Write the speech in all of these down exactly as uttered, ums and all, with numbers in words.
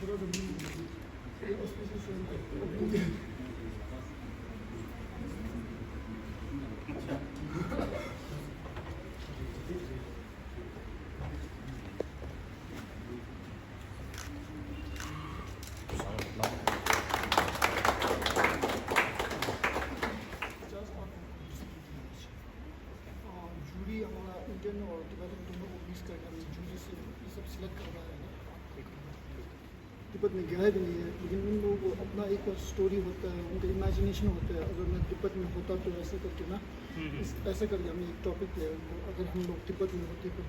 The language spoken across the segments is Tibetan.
जूरी हमारा इंडियन और टिबेटन दोनों को मिक्स करके हमने जूरी से ये सब सिलेक्ट करवाया है। तिब्बत में गया भी नहीं है, लेकिन उन लोगों को अपना एक स्टोरी होता है, उनका इमेजिनेशन होता है। अगर मैं तिब्बत में होता तो ऐसा करके ना, हम्म, हम्म। इस, ऐसा करके हमने एक टॉपिक दिया है उनको, अगर हम लोग तिब्बत में होते तो,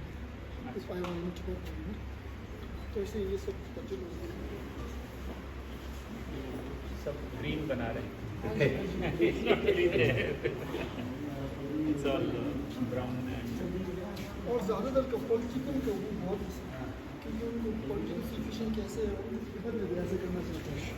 इफ आई वर इन तिब्बत में, तो ऐसे ये सब बच्चे लोग। सब ग्रीन बना रहे हैं। It's all brown and और ज़्यादातर का पॉलिटिकल का वो बहुत, क्योंकि उनको पॉलिटिकल सिचुएशन कैसे है, उनको प्रिफर नहीं, ऐसे करना चाहते हैं।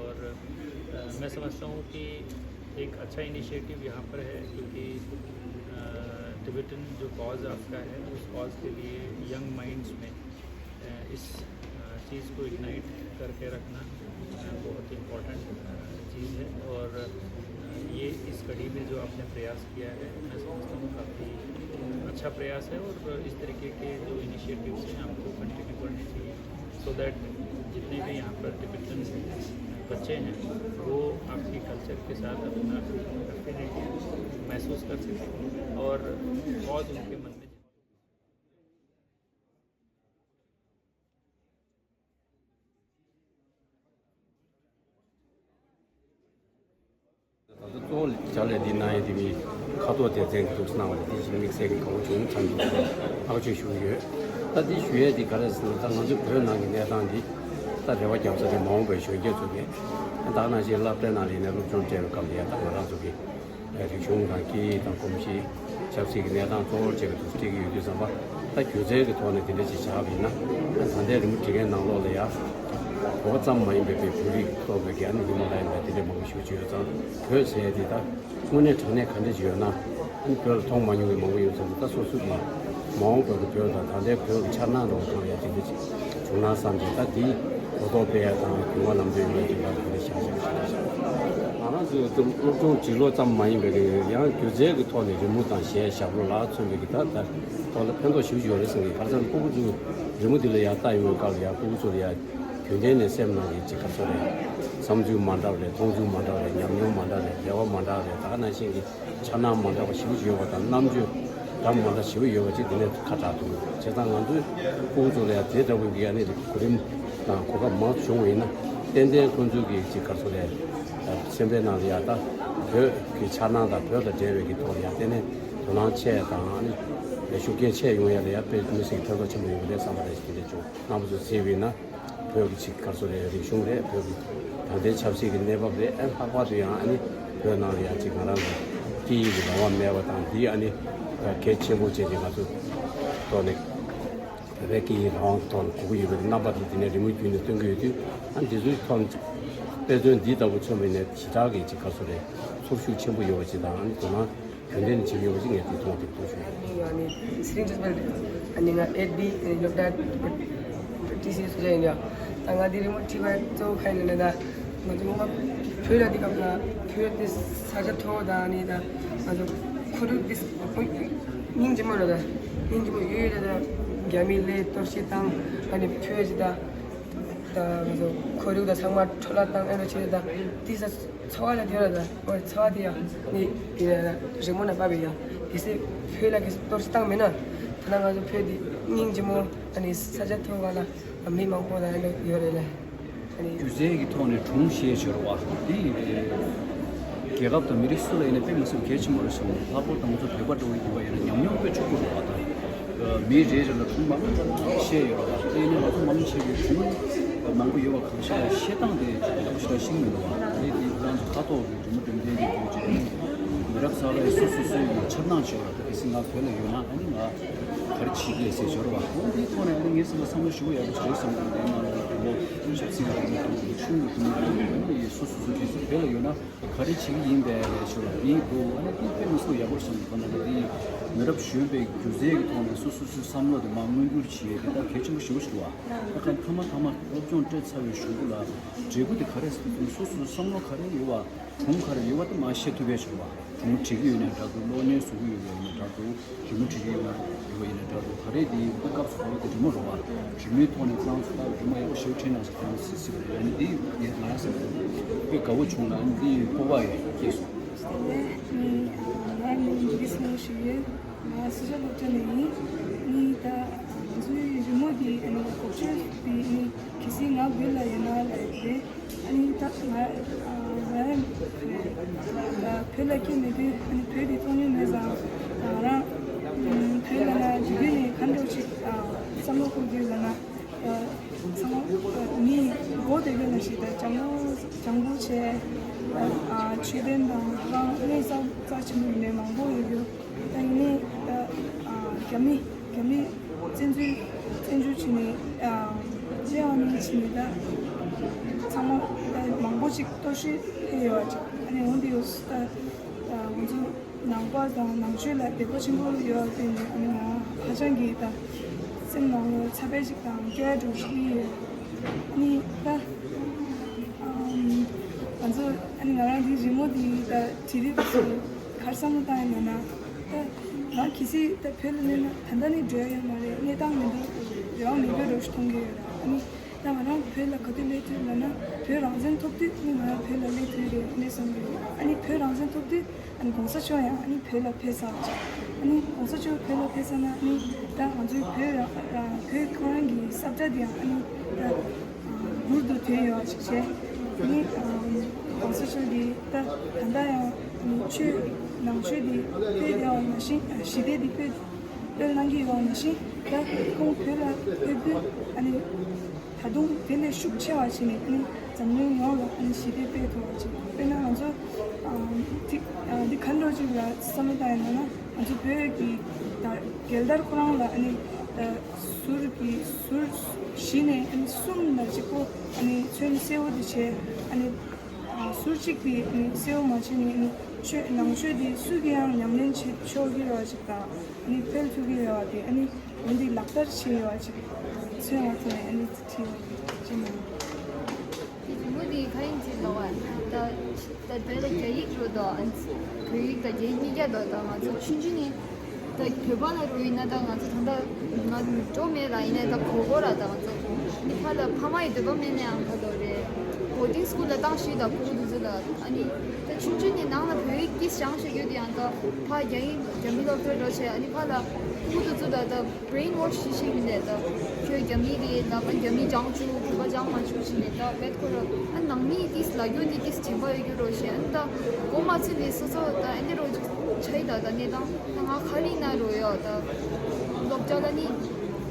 और, अ, मैं समझता हूँ कि एक अच्छा इनिशिएटिव यहाँ पर है, क्योंकि, अ, टिबेटन जो कॉज आपका है, उस कॉज के लिए यंग माइंड्स में, अ, इस, अ, चीज़ को इग्नाइट करके रखना, अ, बहुत इम्पोर्टेंट, अ, चीज़ है। और, अ, ये इस कड़ी में जो आपने प्रयास किया है, मैं समझता हूँ काफ़ी अच्छा प्रयास है, और इस तरीके के जो इनिशिएटिव्स हैं, आपको कंटिन्यू करने चाहिए, सो दैट जितने भी यहाँ पर टिबेटन बच्चे हैं, वो आपके कल्चर के साथ अपना एफिनिटी महसूस कर सकें और कॉज उनके मन में ད་ལྟ་གཙོ་བོ་ལ་ལས་འདི་གནང་ཡས་དེ་མི་ཁ་ཐོག་སྡེ་ཚན་གྱི་འདུག་སེ་གནང་བ་དེ་བཞིན་དམིགས་བསལ་གྱི་དགའ་པོ་བྱུང་། མཚམས་འཇོག་ལ་ཐག་གཅོད་ཞུ་གི་ཡོད། ད་འདི་ཞུ་ཡས་འདི་ག་རེ་ཟེར་ན། ད་ང་ཚོའི་བོད་ནང་གི་གནས་སྟངས་འདི་ད་རེ་བ་རྒྱབ་ས་དེ་མ་འོངས་པའི་གཞོན་སྐྱེས་ཚོ་རེད། ད་ག་ནང་བཞིན་སློབ་གྲྭའི་ནང་ལ་ཡིན་ནའི་སློབ་སྦྱོང་སྤྲད་པའི་སྐབས་ལ་ཡ་ད་ང་རང་ཚོ་གི་རིག་གཞུང་དང་སྐད་ཡིག་དང་གོམས་གཤིས་ཆབ་སྲིད་ཀྱི་གནས་སྟངས་གཙོ་བོར་བྱས་པའི་འདུག་སེ་སྤྲད་ཀྱི་ཡོད་དུས་ཙམ་པ། ད་སྒྱུ་རྩལ་གྱི་ཐོག་ནས་དེ་འདྲ་ཅིག་བཞག་པ་ཡིན་ན། ད་ལྟའི་རི་མོ་འབྲི་མཁན་ནང་ལོགས་ལ་ཡ་བོད་པ་ཙམ་མ་ཡིན་པའི་བོད་རིགས་གཙོ་བོད་ཀྱི་ཨ་ནི་ཧི་མ་ལ་ཡའི་ནང་དེ་འདྲའི་མང་པོ་ཞེ་པོ་ཅིག་ཡོད་ཙང་། བོད་ཟེར་ཡ་དེ་ད་དངོས་གནས་དྲང་གནས་ག་འདྲ་ཅིག་ཡོད་ན། ཨ་ནི་བོད་ལ་མཐོང་མ་མྱོང་བའི་མང་པོ་ཡོད་ཙང་། ད་སོ་སོ་གི་མ་འོངས་པར་གྱི་བོད་དང་ད་ལྟའི་བོད་ཀྱི་འཆར་སྣང་ལ་གང་ཡ་དེ་འདྲ་ཅིག་བྱུང་ན་བསམ་སྟེ། ད་དེ་གོ་རྟོགས་སྤེལ་ཡ་དང་གོ་བ་ལམ་སྟོན་ཡོང་ཡ་དེ་ལ་དེ་འདྲ་བཞག་བཞག་བཞག་བཞག་ང་རང་ཚོའི་སློབ་སྦྱོང་འབྲི་ཀློག་ཙམ་མ་ཡིན་པའི་གི་ཡང་སྒྱུ་རྩལ་གྱི་ཐོག་ནས་རི་མོ་དང་གཞས་ཞབས་བྲོ་ལ་མཚོན་པའི་གི་ད་ད་ཐོག་ལ་ཕན་ཐོགས་ཞེ་པོ་ཅིག་ཡོད་རེད་བསམ་གི། ག་རེ་ཟེར་ན་སྤུ་གུ་ཚོས་རི་མོ་འདི་ལ་ཡ་ལྟ་ཡོང་བའི་སྐབས་ལ་ཡ་སྤུ་གུ་ཚོ་ལ་ཡ་རྒྱུན་ལྡན་ནས་སེམས་ནང་གི་ཅིག་ག་ཚོད་རེད། བསམ་ཚུལ་མ་འདྲ་བ་རེད། མཐོང་ཚུལ་མ་འདྲ་བ་རེད། ཉམས་མྱོང་མ་འདྲ་བ་རེད། འབྲེལ་བ་མ་འདྲ་བ་རེད། ད་ག་ནང་བཞིན་གྱི་འཆར་སྣང་མ་འདྲ་བ་ཞེ་པོ་ཅིག་ཡོད་པ་དང་། རྣམ་དཔྱོད་འདྲ་མ་འདྲ་ཞེ་པོ་ཡོད་པ་ཅིག་དེ་ནས་ཁ་གྲག་འདུག་བྱས་ཙང་ང་ཚོའི་སྤུ་གུ་ཚོ་ལ་ཡང་དེ་འདྲ་བོ་གི་ཨ་ནི་གོ་རིམ་དང་གོ་སྐབས་མང་དུ་བྱུང་བ་ཡིན་ན། ཏན་ཏན་ཁོང་ཚོའི་གི་ཅིག་ག་རེ་ཟེར་རེད། སེམས་པའི་ནང་ལ་ཡང་ད་བོད་ཀྱི་འཆར་སྣང་དང་བོད་དང་འབྲེལ་བའི་གི་ཐོག་ལ་ཡང་ཏན་ཏན་དོ་སྣང་ཆེ་དང་། ཨ་ནི་ཤུགས་རྐྱེན་ཆེ་ཡོང་ཡ་ལ་ཡང་དཔེ་མི་སྲིད་ཕན་ཐོགས་ཆེན་པོ་ཡོང་གི་རེད་བསམ་པ་རེད། དེ་འདྲ་བྱུང་། རྣམ་པ་ཚོས་གཟིགས་པ་ཡིན་ན། བོད་ཀྱི་ཅིག་ག་རེ་ཟེར་རེད། རིག་གཞུང་རེད། བོད་ཀྱི་ད་ལྟའི་ཆབ་སྲིད་ཀྱི་གནས་བབ་རེད། ཨ། ལྷག་པར་དུ་ཡང་ཨ་ནི་བོད་ནང་ལ་ཡང་ཅིག་ང་རང་ཚོ་སྐད་ཡིག་གི་རང་དབང་མེད་པ་དང་། འདི་ཨ་ནི་གལ་ཆེན་པོ་བྱས་ཏེ་ང་ཚོ་ཐོག་ནས་བོད་པའི་སྐད་ཡིག་རང་དབང་གི་ཐོག་ནས་གོ་གི་ཡོད་པའི་རྣམ་པ་དེ་དེ་ནས་རི་མོ་བརྒྱུད་ནས་སྟོན་གྱི་ཡོད་དུས། ཨ། འདི་ཚོའི་ཐོག་ནས་དཔེ་མཚོན་འདི་ལྟ་བུ་མཚོན་པ་ཡིན་ན་ཞེ་དྲག་གི་ཅིག་ག་རེ་ཟེར་རེད། ཚོར་ཤུགས་ཆེན་པོ་ཡོད་པ་ཅིག་དང་། ཨ་ནི་དོ་སྣང་རྒྱུན་ལྡན་བྱེད་ཀྱི་ཡོད་པ་ཅིག་ངས་དེ་མཐོང་སྟེ་གཏོང་ཞུ་ཡིན། ཨ་ནི་ང་ནི་སི་རིང་ཅོས་པལ། ཨ་ནི་ང་ཨེ་ཌི་ཨ་ནི་སློབ་གྲྭ་ཊི་སི་ཡུ་སོ་ཡིན་ཡ། ད་ང་འདི་རི་མོ་བྲིས་པ་གཙོ་བོ་ག་རེ་ཡིན་ན། ད་ང་ཚོ་སྔོན་མ་བོད་ལ་འདི་སྐབས་ལ་བོད་དེ་ས་ཆ་མཐོ་བོ་དང་། ཨ་ནི་ད་ང་ཚོ་ཁོར་ཡུག་འདི་སྙིང་རྗེ་མོ་རེད། ད་སྙིང་རྗེ་མོ་ཡོད་ཡོད། ད་ད་རྒྱ་མི་སླེབས་གཏོར་བཤིག་བཏང་། ཨ་ནི་བོད་ཀྱི་ད་ད་ང་ཚོ་ཁོར་ཡུག་ད་ཚང་མ་འཕྲོ་བརླག་བཏང་། ཨེ་འདྲ་བྱས། ད་འདི་ས་འཚོ་བ་ལ་དེ་ར་ད། འོ། འཚོ་བ་དེ་ཡང་ནི་དེ་རི་མོ་ན་པ་བེ་ཡང་གལ་སྲིད་བོད་ལ་གལ་སྲིད་གཏོར་བཤིག་བཏང་མེད་ན། ད་ནང་ང་ཚོ་བོད་འདི་སྙིང་རྗེ་མོ། ཨ་ནི་ས་ཆ་མཐོ་བ་ལ་མི་མང་པོ་ལ་ཡོད་རེད་ལ། ཨ་ནི་སྒྱུ་རྩལ་གྱི་ཐོག་ནས་སྒྲུང་བཤད་བྱས་རོགས་པ་འདི་རྒྱལ་ཁབ་དང་མི་རིགས་སུ་ལ་ཡིན་ན་དཔེ་མི་སྲིད་གལ་ཆེན་པོ་རེད་བསམ། ལྷག་པར་དུ་ང་ཚོ་བོད་པ་འདྲ་བོ་ཡིན་པ་ཡིན་ན་ཉམས་མྱོང་དཔེ་ཕྱུག་པོ་རེད་པ། ད་མི་རེ་རེ་ལ་སྒྲུང་མང་པོ་བཤད་ཡོད་རེད་པ། དེ་ཡིན་ན་ང་ཚོ་མང་ཆེ་བའི་སྒྲུང་ མང་པོ་ཡོད་པ་གང་ཤེས་ཤེས་སྟངས་དེ་ཡག་པོ་ཞེ་དྲག་ཤེས་ཀྱི་མི་འདུག་བ། ཨ་ནི་དེ་ཁོ་རང་ཚོ་ཁ་ཐོག་གི་གྲོས་མོལ་གྲོས་བསྟུན་གྱི་བརྒྱུད་བྱས་ནས་མི་རབས་གསར་པས་སོ་སོ་སོའི་ཆབ་ནང་ཞིག་ལ་ད་གལ་སྲིད་ང་བོད་ལ་ཡོད་ན་ཨ་ནི་ང་ག་རེ་བྱེད་ཀྱི་ཟེར་འབྱོར་བ། འོ་འདིའི་ཐོག་ནས་ཨ་ནི་ངའི་སེམས་ལ་བསམ་བློ་ཞེ་པོ་ཡག་པོ་ཞིག་བསམ་གྱི་འདུག་ང་ལ་ལོ་ཆབ་སྲིད་ཀྱི་གྲོས་མོལ་གྲོས་བསྟུན་གྱི་གྲོས་མོལ་གྲོས་མོལ་གྲོས་མོལ་ཨ་ནི་སོ་སོ་སོ་གལ་སྲིད་བོད་ལ་ཡོད་ན། ག་རེ་བྱེད་ཀྱི་ཡིན་པས་ལས་ཞུ་ལ་ཡིན་འདུག་ཨ་ནི་དེ་དཔེ་མི་སྲིད་ཡག་པོ་བྱུང་འདུག་ན་དེ་མི་རབས་གཞོན་པའི་སྒྱུ་རྩལ་གྱི་ཐོག་ནས་སོ་སོ་སོའི་བསམ་བློ་དེ་མར་མངོན་འགྱུར་བྱེད་ཡས་དེ་ད་གལ་ཆེན་པོ་ཞེ་པོ་ཞིག་འདུག་བ། ད་ག་མཐའ་མ་མཐའ་མ་སློབ་སྦྱོང་སྤྲད་ཚར་བའི་གཞུག་གུ་ལ་འབྲས་བུ་དེ་ག་རེ་སོ་སོའི་བསམ་བློ་ག་རེ་ཡོད་བ་གྲུང་ག་རེ་ཡོད་བ་དེ་མར་བཤད་ཐུབ་པས་བྱུང་བ། གྲུང་བྲིས་ཀྱི་ཡོད་ན་འདྲ་འདུག་གློག་བརྙན་བཟོ་གི་ཡོད་པ་ཡིན་ན་འདྲ་འདུག་རི་མོ་བྲིས་ཀྱི་ཡོད་ན་ཡོད་པ་ཡིན་ན་འདྲ་འདུག་ད་རེས་འདི་སྐབས་སུ་བབས་པ་དེ་རི་མོ་རེད་བ། རི་མོའི་ཐོག་ནས་ཁོ་རང་ཚོ་ད་རི་མོ་ཡག་པོ་ཞེ་པོ་བྲིས་གནང་སོང་། ཁོ་རང་སི་སི་བ་རེད། ཨ་ནི་འདི་ཡིན་ང་རང་སེམས་དཔེ་དགའ་བོ་བྱུང་ལ་ཨ་ནི་འདི་ཡིན་སྤོབས་པ་ཡོད་སྐྱེས་སོང་། དེ་ནས་ནི་ང་ནི་འདི་གི་སེམས་ཞིག་ཡོད། ང་སི་ཤ་སློབ་གྲྭ་ནས་ཡིན། ནི་ད་ང་ཚོའི་རི་མོ་འདི་ཨ་ནི་ལྐོག་ཆོས་འདི་ནི་གལ་སྲིད་ང་བོད་ལ་ཡོད་ན་ལ་རེད། ཨ་ནི་ད་ང་ང་རང་བོད་ལ་སྐྱེས་མེད་དུས་ཨ་ནི་བོད་དེ་མཐོང་མྱོང་མེད་ཙང་ང་རང་བོད་ལ་ན་འཇིག་རྟེན་ནས་གང་འདྲ་ཞིག་བསམ་བློ་འཁོར་དུས་ལ་ན་ཚང་མ་མི་མགོ་དེ་ག་ན་ཞིག་ད་སྤྱང་པོ་སྤྱང་པོ་བྱས་ཆོས་ལྡན་དང་རང་གནས་ས་རྩ་ཆེན་པོ་ཡིན་ནས་མང་པོ་ཡོད་རྒྱུ། ད་ཡིན་ནའི་ད་རྒྱ་མི་རྒྱ་མི་བཙན་འཛུལ་བཙན་འཛུལ་བྱས་ནས་ཨ་ཅེ་ཨ་ནི་བྱས་ནས་ད་ཚང་མ་ད་མང་པོ་ཅིག་གཏོར་བཤིག་ཕེབས་ཡོད་པ་ཅིག་ཨ་ནི་འོན་ཏེ་ཡོད་ད་ང་ཚོ་ནང་པ་དང་ནང་ཆོས་ལ་དད་པ་ཆེན་པོ་ཡོད་པ་དེ་ནི་ཨ་ནི་ང་ཧ་ཅང་གི་ད་སེམས་ནང་ལ་ཚ་པས་ཅིག་དང་སྐྱོ་བ་འགྲོ་ཞིག་ཡོད། ཨ་ནི་ད་ང་ཚོ་ཨ་ནི་ང་རང་གི་རི་མོ་དེ་ད་བྲིས་དུས་ཚོད། གར་བསམ་བློ་བཏང་ཡིན་ན་ད་ང་གལ་སྲིད་ད་བོད་ལ་གནས་ན་ད་ལྟ་ནས་འགྲོ་ཡ་ཡོད་མ་རེད། གནས་སྟངས་མི་འདུག་རེ་བ་མི་འདུག་རོ་ཞིག་མཐོང་གི་ཡོད་ར། ཨ་ནི་ད་ང་རང་བོད་ལ་ག་དུས་སླེབས་ཐུབ་ལབ་ན་བོད་རང་བཙན་ཐོབ་དུས་ནི་ང་རང་བོད་ལ་སླེབས་ཐུབ་རེད་གནས་བསམ་གི་ཡོད། ཨ་ནི་བོད་རང་བཙན་ཐོབ་དུས་ཨ་ནི་གོང་ས་མཆོག་ཡང་ཨ་ནི་བོད་ལ་ཕེབས་ས་ཨ་ནི་གོང་ས་མཆོག་བོད་ལ་ཕེབས་ས་ན་ཨ་ནི་ད་ང་ཚོའི་བོད་རང་བོད་ཁོ་རང་གི་ས་ཆ་དེ་ཡང་ཨ་ནི་ད། མྱུར་དུ་ཐོན་ཡོང་བ་ཞིག་བྱས། ནི་གོང་ས་མཆོག་གིས་ད་ད་ལྟ་ཡང་ཆོས་ནང་ཆོས་འདི་སྤེལ་ཡོད་པ་ནང་བཞིན་ཞི་བདེ་འདི་སྤེལ་སྤེལ་གནང་གི་ཡོད་པ་ནང་བཞིན་ད་ཁོང་བོད་ལ་ཕེབས་དུས་ཨ་ནི་ད་དུང་དེ་ལས་ཤུགས་ཆེ་བ་བྱས་ནས་ཨ་ནི་འཛམ་གླིང་ཡོངས་ལ་ཨ་ནི་ཞི་བདེ་སྤེལ་ཐུབ་པ་བྱས། དཔེར་ན་ང་ཚོ་འདི་འདི་ག་འདྲ་ཅིག་ལ་བསམ་བློ་བཏང་ཡོད་ན་ང་ཚོ་བོད་ཀྱི་ད་རྒྱལ་དར་ཁོ་རང་ལ་ཨ་ནི་ད། ཟུར་གྱི་ཟུར་བཞི་ནས་ཨ་ནི་གསུམ་ལ་གཅིག་པོ་ཨ་ནི་ཚོན་སེར་པོ་དེ་བྱས། ཨ་ནི་ཟུར་གཅིག་དེ་ཨ་ནི་སེར་པོ་མ་བྱས་ནས་ཨ་ནི་ཆོས་ནང་ཆོས་དེ་སུ་གིས་ཡང་ཉམས་ལེན་བྱེད་ཆོག་གི་རེད་པ་ཅིག་དང་ཨ་ནི་སྤེལ་ཐུབ་ཀྱི་རེད་པ་དེ་ཨ་ནི་འོན་ཏེ་ལག་བསྟར་བྱས་ཡོད་པ་ཅིག་མཚོན་པ་ཐོག་ནས་ཨ་ནི་ཅི་ཅི་མ། དེ་རི་མོ་དེ་ག་ཡིན་ཅི་ལོ་བ་ད། ད་དེ་ལ་རྒྱ་ཡིག་རུ་དང་བོད་ཡིག་དང་རྒྱ་ཡིག་གཉིས་ཀ་དང་ད་ང་ཚོ་ཆུང་ཆུང་ནས་ད་བོད་པ་ལ་རུ་ཡིན་ན་ད་ང་ཚོ་ད་ལྟ་ང་ཚོ་འགྲོ་མེད་ལ་ཡིན་ན་ད་གོ་གོ་ར་ད་ང་ཚོ་ནི་ཕ་ལ་ཕ་མ་ཡི་འདོད་པ་མེད་ན་ཡང་ཁ་ཐོག་རེད་བོར་ཌིང་སི་ཀུལ་ལ་བཏང་ཤི་ད་ཕྲུ་གུ་དེ་ཚོ་ལ་ཨ་ནི་ད་ཆུང་ཆུང་ནས་ནང་ལ་བོད་ཡིག་ཀིས་སྦྱང་ཤེས་རྒྱུ་དེ་ཡང་ད་ཕ་རྒྱ་ཡིག་རྒྱ་མི་སློབ་གྲྭར་འགྲོ་བྱས་ཨ་ནི་ཕ་ལ་ཕྲུ་གུ་དེ་ཚོ་ལ་ད། བྷི་རེན་ཝོཤ་བྱེད་ཤེས་མི་འདུག་ད། ཁྱོད་རྒྱ་མི་རེད་ལབ་ན་རྒྱ་མི་སྦྱང་བཅུག་བོད་པ་སྦྱང་མ་བཅུག་བྱས་ནས་ད་བེད་ཁོ་ར་ཨ་ནང་མིས་ཏིས་ལབ་རྒྱུ་འདི་ཏིས་དྲན་པ་ཡོད་རྒྱུ་རོ་ཞེས་ཨ་ནི་ད་མགོ་མ་ཚོས་ནས་སོ་སོ་ད་ཨ་འདི་རོ་ཅིག་ཆ་ཡི་ད་ད་གནས་སྟངས་ད་ང་ག་རེ་ཡིན་ན་རོ་ཡོད་ད་སློབ་གྲྭ་ལ་ནི་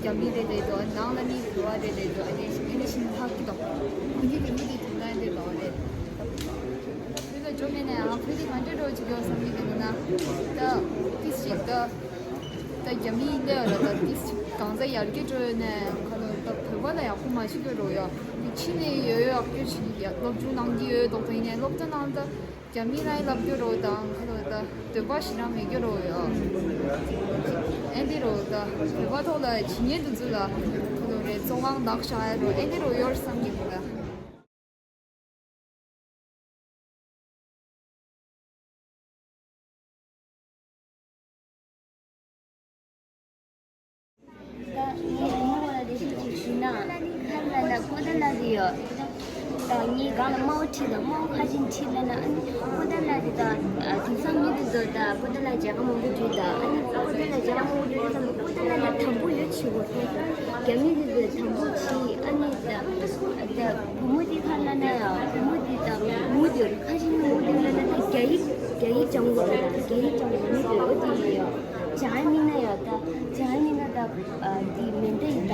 རྒྱ་མི་རེད་རེད་དོ་ནང་ལ་ནི་བོད་པ་རེད་རེད་དོ་ཨ་ནི་ཨ་ནི་ཤིན་ཧ་གི་དོ་ཨ་ནི་དེ་མི་དེ་དོན་དག་འདི་དོ་རེད་བོད་ལ་འགྲོ་མེད་ན་ཡང་བོད་དེ་ག་འདྲ་རོ་ཅིག་ཡོད་བསམ་གི་འདུག་ན་ད་ཏིས་ཅིག་ད། ད་རྒྱ་མི་ཡིན་ནའི་ཡོད་ལ་ད་ཏིས་གང་ཟག་ཡར་རྒྱས་འགྲོ་ཡོད་ནའི་ཁ་ལོ་ད་བོད་པ་ལ་ཡག་པོ་མ་ཤེས་རྒྱུ་རོ་ཡ། ཕྱི་ནས་ཡོད་ཡོད་ཡག་རྒྱུ་ཞིག་ཡ་སློབ་སྦྱོང་གནང་གི་ཡོད་མདོག་མདོག་ཡིན་ནའི་སློབ་གྲྭ་ནང་ད་རྒྱ་མི་རང་ཡིན་ལབ་རྒྱུ་རོ་དང་ཁ་ལོ་ད་འདོད་པ་ཞེ་དྲག་མེད་རྒྱུ་རོ་ཡ། ཨེ་འདི་རོ་ད་བོད་པ་ཐོག་ལ་ཇི་སྙེད་དུ་འཛུལ་ལ་ཁ་ལོ་རེ་བཙོག་ལང་བདག་བཞག་ཡ་རོ་ཨེ་འདི་རོ་ཡོད་བསམ་གི་འདུག་ད། ད་ངའི་རི་མོ་བ་ལ་རེ་ཞིག་ཅིག་ཞུས་ན། ཁ་ལ་ལ་ཀོ་ད་ལ་རི་ཡོད། ད་ངའི་སྒང་ལ་དམར་པོ་ཁྲིད་ད་དམར་པོ་ཁ་ཆེན་ཁྲིད་ལ་ན་ཨ་ནི་ཀོ་ད་ལ་རི་ད་དེང་སང་མི་དེ་ཚོ་ད་ཀོ་ད་ལ་མཇལ་ཁ་མང་པོ་བརྒྱུད་ད་ཨ་ནི་ཀོ་ད་ལ་མཇལ་ཁ་མང་པོ་བརྒྱུད་ད་ཀོ་ད་ལ་ལ་དམ་པོ་ཡོད་ཆེ་བོ་ཐོན་སོང་། རྒྱ་མི་དེ་ཚོས་དམ་པོ་བྱེད་ཨ་ནི་ད་ད་བུ་མོ་དེ་ཁ་ལ་ན་ཡ་བུ་མོ་དེ་ད་མུ་དེ་ཁ་ཆེན་མུ་དེ་ལ་ན་ད་རྒྱ་ཡིག་རྒྱ་ཡིག་སྦྱང་དགོས་རེད། རྒྱ་ཡིག་སྦྱང་དགོས་མི་དེ་ཨོ་དེ་ཡིན་ཡོད། ཇ་མི་ན་ཡ་ད་ཇ་མི་ན་ད་འདི་མེ་མདའ་ཡི་ད་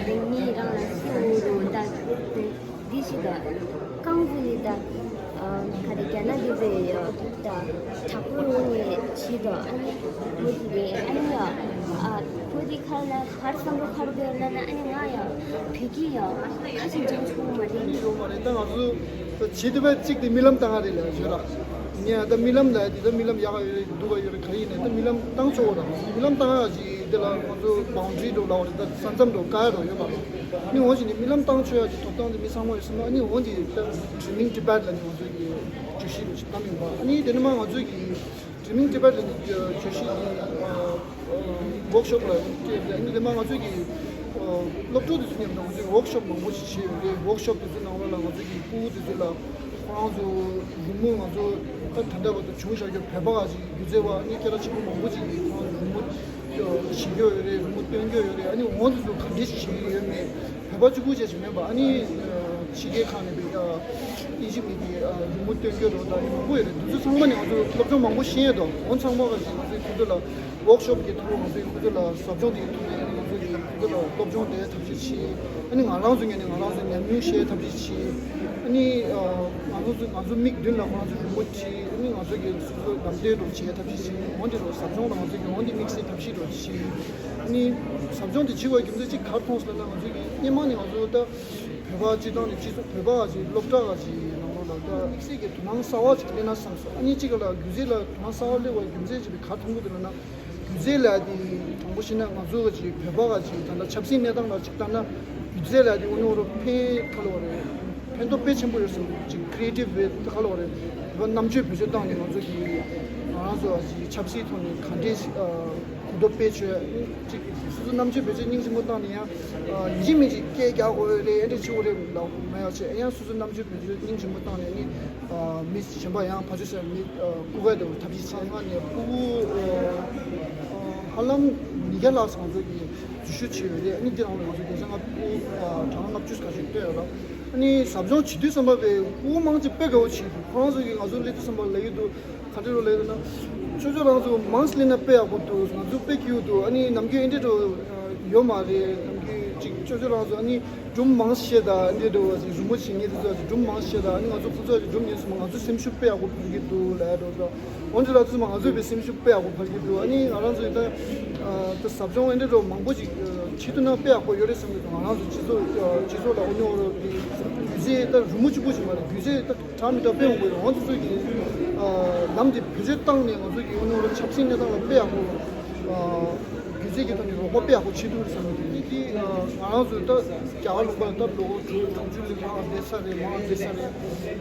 རིང་མི་རང་ལ་སུ་འུ་རུ་ད་ འདི་ཞིག་ག་རྐང་འཛིན་ལས་ད་ག་རེ་རྒྱ་ནག་འདི་བས་ད་དྲག་པོ་ཡོང་ནས་བྱེད་དོ། ཨ་ནི་མི་དེ་རེད། ཨ་ནི་ཡ་ཨ་བོད་འདི་ཁར་ལ་ཧར་བསམ་བློ་ཁར་བསྡད་ན་ན་ཨ་ནི་ང་ཡ་བོད་ཀྱི་ཡ་ཁ་ཆེ་འཇང་ཆུང་མ་རེད། ཡོང་མ་རེད། ད་ང་ཚོ་བྱེད་དུ་བས་གཅིག་དེ་རྨི་ལམ་བཏང་ང་རེད་ལ་བརྗོད་ར། ངས་ད་རྨི་ལམ་ལ་དེ་ད་རྨི་ལམ་ཡག་ག་ཡོད་རེད་སྡུག་ག་ཡོད་རེད། ག་རེ་ཡིན་ནའི་ད་རྨི་ལམ་བཏང་ཆོག་ག་ར། རྨི་ལམ་བཏང་ཡག་ཅིག་དེ་ལ་ང་ཚོ་བང་ཌི་རི་འགྲོ་ལ་བ་རེད། ད་ས་མཚམས་འགྲོ་བཀག་ཡག་འགྲོ་ཡོད་མ་རེད། ནི་འོ་ཞིག་ནི་རྨི་ལམ་བཏང་ཆོག་ཡག་གི་ཐོབ་ཐང་དེ་མི་ཚང་མ་ཡོད་སྲིད་མ། ཨ་ནི་འོ་འདི་ད་Dreaming Tibet་ལ་ནི་ང་ཚོ་གི་བརྗོད་གཞི་རུ་ཞིག་བཏང་ཡིན་པ། ཨ་ནི་དེ་ནི་མ་ང་ཚོ་གི་Dreaming Tibet་ལ་ནི་བརྗོད་གཞི་གི་workshop་ལ་སྤྲད་དེ། ཨ་ནི་དེ་མ་ང་ཚོ་གི་སློབ་ཕྲུག་དེ་ཚོ་མཉམ་དུ་ང་ཚོ་workshop་མང་པོ་ཞིག་བྱས་ཡོད་རེད། workshop་དེ་ཚོ་ནང་ལོགས་ལ་ང་ཚོ་གི་ཕྲུ་གུ་དེ་ཚོ་ལ་ཁོ་རང་ཚོ་རི་མོ་ང་ཚོ་ད་ད་ལྟ་བར་དུ་བྱུང་བཞག་རྒྱུ་བོད་པ་ག་ཅིག་སྒྱུ་རྩལ་བ་ཨ་ནི་སྐད་གྲགས་ཆེན་པོ་མང་པོ་ཅིག་གིས་ཁོ་རང་ཚོ་རི་མོ་བྱེད་ཀྱི་ཡོད་རེད། རི་མོ་སྟོན་གྱི་ཡོད་རེད། ཨ་ནི་འོང་དེ་ཚོ་ག་འདྲས་ཤིག་བྱེད་ཀྱི་ཡོད་མེད་བོད་པ་གཅིག་པུ་བྱས་ཤིག་མེད་པ། ཨ་ནི་ཕྱི་རྒྱལ་ཁག་ནས་བོད་ད་ཨི་ཇིབ་ནས་ཀྱི་རི་མོ་སྟོན་གྱི་རོགས་ད་ཨ་ནི་མང་པོ་ཡོད་རེད། དེ་ཚོ་ཚང་མ་ནས་ང་ཚོ་སློབ་སྦྱོང་མང་པོ་ཤེས་ཡོད་དོ། འོང་ཚང་མ་ག་ཅིག་ང་ཚོའི་ཁོ་ཚོ་ལ་workshop་གི་ཐོག་ང་ཚོའི་ཁོ་ཚོ་ལ་ཟབ་སྦྱོང་དེ་ཐོག་ནས་ང་ཚོ་གི་ཁོ་ཚོ་ལ་སློབ་སྦྱོང་དེ་ཐབས་ཤེས་བྱེད། ཨ་ནི་ང་རང་ཚོ་ངོས་ནས་ང་རང་ཚོ་ཉམས་མྱོང་བཤད་ཐབས་ཤེས་བྱེད། ཨ་ནི་ང་ཚོ་ཚོ་ང་ཚོ་མིག་མདུན་ལ་ཁོ་རང་ཚོ་རི་མོ་བྲིས། ཨ་ནི་ང་ཚོ་གི་སོ་སོ་ལམ་སྟོན་རོགས་བྱེད་ཐབས་ཤེས་བྱེད། འོན་ཏེ་རོགས་ཟབ་སྦྱོང་ལ་ང་ཚོ་གི་འོན་ཏེ་དམིགས་བསལ་ཐབས་ཤེས་རོགས་བྱེད། ཨ་ནི་ཟབ་སྦྱོང་དེ་བྱེད་པའི་རྒྱུ་མཚན་གཅིག་ག་རེ་མཐོང་སོང་ན་ང་ཚོ་གི་སྔོན་མ་ནས་ང་ཚོ་ད་བོད་པ་སྤྱི་བཏང་ནས་སྤྱི་ཚོགས་བོད་པ་ག་ཅིག་སློབ་གྲྭ་ག་ཅིག་ནང་ལོགས་ལ་ད་དམིགས་བསལ་གྱི་དོ་སྣང་གསར་བ་ཅིག་སླེབས་ན་བསམ་སོང་། ཨ་ནི་གཅིག་ལ་སྒྱུ་རྩལ་ལ་དོ་སྣང་གསར་བ་སླེབས་པའི་རྒྱུ་མཚན་ཅིག་ག་རེ་མཐོང་གི་འདུག་ལབ་ན། སྒྱུ་རྩལ་ལ་དེ་དྲང་པོ་བཤད་ན་ང་ཚོ་ག་ཅིག་བོད་པ་ག་ཅིག་ད་ལྟ་ཆབ་སྲིད་གནས་སྟངས་ལ་ཅིག་ལྟ་ན་སྒྱུ་རྩལ་ལ་དེ་དངོས་གནས་རོ་ཕན་ཁ་ལོ་རེད། ཕན་ཐོགས་དཔེ་ཆེན་པོ་ཡོད་སོང་། ཅིག་creative་བེད་ཁ་ལོ་རེད། བོད་པ་རྣམ་དཔྱོད་བེད་སྤྱོད་བཏང་ནས་ང་ཚོ་གི་ང་རང་ཚོ་ག་ཅིག་ཆབ་སྲིད་ཐོག་ནས་ག་འདྲས་ཤིག་གོ་རྟོགས་སྤེལ་ཆོག་ཅིག་སོ་སོ་རྣམ་དཔྱོད་བེད་སྤྱོད་སྙིང་རྗེ་མོ་བཏང་ནས་ཡང་ཡིན་གཅིག་མིན་གཅིག་སྐད་རྒྱག་དགོས་རེད། ཨེ་འདྲས་བྱེད་དགོས་རེད་ལབ་མ་ཡག་བྱས་ཡང་སོ་སོ་རྣམ་དཔྱོད་བེད་སྤྱོད་སྙིང་རྗེ་མོ་བཏང་ནས་ནི། མི་གཞན་པ་ཡང་ཕར་ཕྱོགས་ནས་མི་སྐུ་ཁ་དེ་ཐབས་ཤེས་ཚང་མ་ནས་ཕྲུ་གུ་ཧ་ལམ་ཉིས་བརྒྱ་ལྷག་ཙམ་ང་ཚོ་གིས་འཛུལ་ཞུགས་བྱས་ཡོད་རེད། ཨ་ནི་འདི་ནང་ལ་ང་ཚོ་རྒན་གཞོན་ལྔ་བཅུ་གྲངས་ལྔ་བཅུ་ཁ་ཤས་བསྡད་ཡོད་ར། ཨ་ནི་ཟབ་སྦྱོང་བྱེད་དུས་ཙམ་པ་བས་ཕྲུ་གུ་མང་ཆེ་དཔེ་དགའ་བོ་བྱེད་འདུག་ཁོ་རང་ཚོ་གིས་ང་ཚོ་སླེབས་དུས་ཙམ་པ་ལབ་ཀྱི་འདུག་ག་འདྲ་རོ་ལབ་ཡོད་ན། ཅོ་ཅོ་རང་ཚོ་མང་ཙམ་སླེབས་ན་དཔེ་ཡག་པོ་འདུག་ང་ཚོ་དཔེ་སྐྱིད་པོ་འདུག་ཨ་ནི་ནམ་རྒྱུན་ཨེ་འདྲ་འགྲོ་ཡོད་མ་རེད། ནམ་རྒྱུན་ཅིག་ཅོ་ཅོ་རང་ཚོ་ཨ་ནི་སྒྲུང་མང་ཙམ་བཤད་དང་ཨེ་འདྲ་འགྲོ་བ་ཅིག་རི་མོ་བྱེད་མཁན་དེ་ཚོ་ཅིག་སྒྲུང་མང་ཙམ་བཤད་དང་ཨ་ནི་ང་ཚོ་ཁོ་ཚོ་ཅིག་སྒྲུང་ཉན་སོང་ང་ཚོ་སེམས་ཤུགས་དཔེ་ཡག་པོ་འཕར་གྱི་འདུག་ལབ་ཡ་འགྲོ་ཚོ་འོན་ཏེ་ལ་དུས་ང་ཚོ་དཔེ་སེམས་ཤུགས་དཔེ་ཡག་པོ་འཕར་གྱི་འདུག་ཨ་ནི་ང་རང་ཚོ་ད་ད་ཟབ་སྦྱོང་ཨེ་འདྲ་འགྲོ་མང་པོ་ཅིག་བྱེད་ཐུབ་ན་དཔེ་ཡག་པོ་ཡོད་རེད་བསམ་གྱི་འདུག་ང་རང་ཚོ་སྤྱི་ཚོགས་སྤྱི་ཚོགས་ལ་འོ་ཉོ་རོགས་ཀྱི་སྒྱུ་རྩལ་ད་རི་མོ་གཅིག་པུ་ཞིག་མ་རེད། སྒྱུ་རྩལ་ད། གྲངས་མི་འདྲ་དཔེ་ཡོང་དགོས་རེད། ང་ཚོ་ཚོས་ཀྱི་ལམ་དེ་བེད་སྤྱོད་བཏང་ནས་ང་ཚོ་ཀྱི་ཡོང་ནོར་ཆབ་སྲིད་གནས་སྟངས་ལ་དཔེ་ཡག་པོ་སྒྱུ་རྩལ་གྱི་ཐོག་ནས་རོགས་པ་དཔེ་ཡག་པོ་བྱེད་ཐུབ་རེད་བསམ་གྱི་འདུག་ཨ་ནི་དེ་ང་རང་ཚོས་ད་རྒྱ་གར་ལུང་པ་ད་ལོ་དྲུག་དྲུག་ཅུ་ལས་ལྷག་བསྡད་ས་རེད། མང་བསྡད་ས་རེད།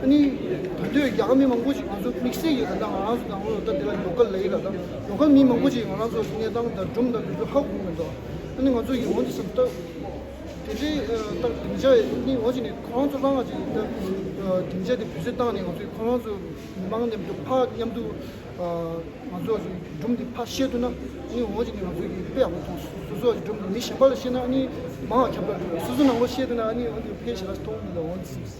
ཨ་ནི་ད་དུང་རྒྱ་གར་མི་མང་པོ་ཞིག་ང་ཚོ་དམིགས་བསལ་གྱི་ད་ལྟ་ང་རང་ཚོ་དང་པོ་ད་དེ་ལ་ལོ་ཀལ་ལབ་ཡིན་ལ། ད་ལོ་ཀལ་མི་མང་པོ་ཞིག་ང་རང་ཚོ་གནས་སྟངས་དང་སྒྲུང་དང་དེ་ཚོ་ཧ་གོ་གི་མི་འདུག་ཨ་ནི་ང་ཚོ་ཡིན་འོང་དུ་སོང་ད། དེ་འདྲའི་ད་སྡིངས་ཆ་ནི་འོ་ཅིག་ནས་ཁོ་རང་ཚོ་རང་ང་ཅིག་ད་སྡིངས་ཆ་དེ་བེད་སྤྱོད་བཏང་ནས་ང་ཚོས་ཁོ་རང་ཚོ་མི་མང་མཉམ་དུ་ཕར་མཉམ་དུ་ང་ཚོ་ཅིག་སྒྲུང་དེ་ཕར་བཤད་ཐུབ་ན་ནི་འོ་ཅིག་ནས་ང་ཚོ་གི་དཔེ་ཡག་པོ་མཐོང་སོང་། སོ་སོ་ཅིག་སྒྲུང་དེ་མི་གཞན་པ་ལ་བཤད་ན་ནི་མང་བ་ཁྱབ་བསྒྲགས་འགྲོ། སོ་སོ་ནང་ལོགས་བཤད་ཐུབ་ན་ནི་འོ་དེ་ཕལ་ཆེར་མཐོང་མི་འདུག་འོ་དེ་སེམས།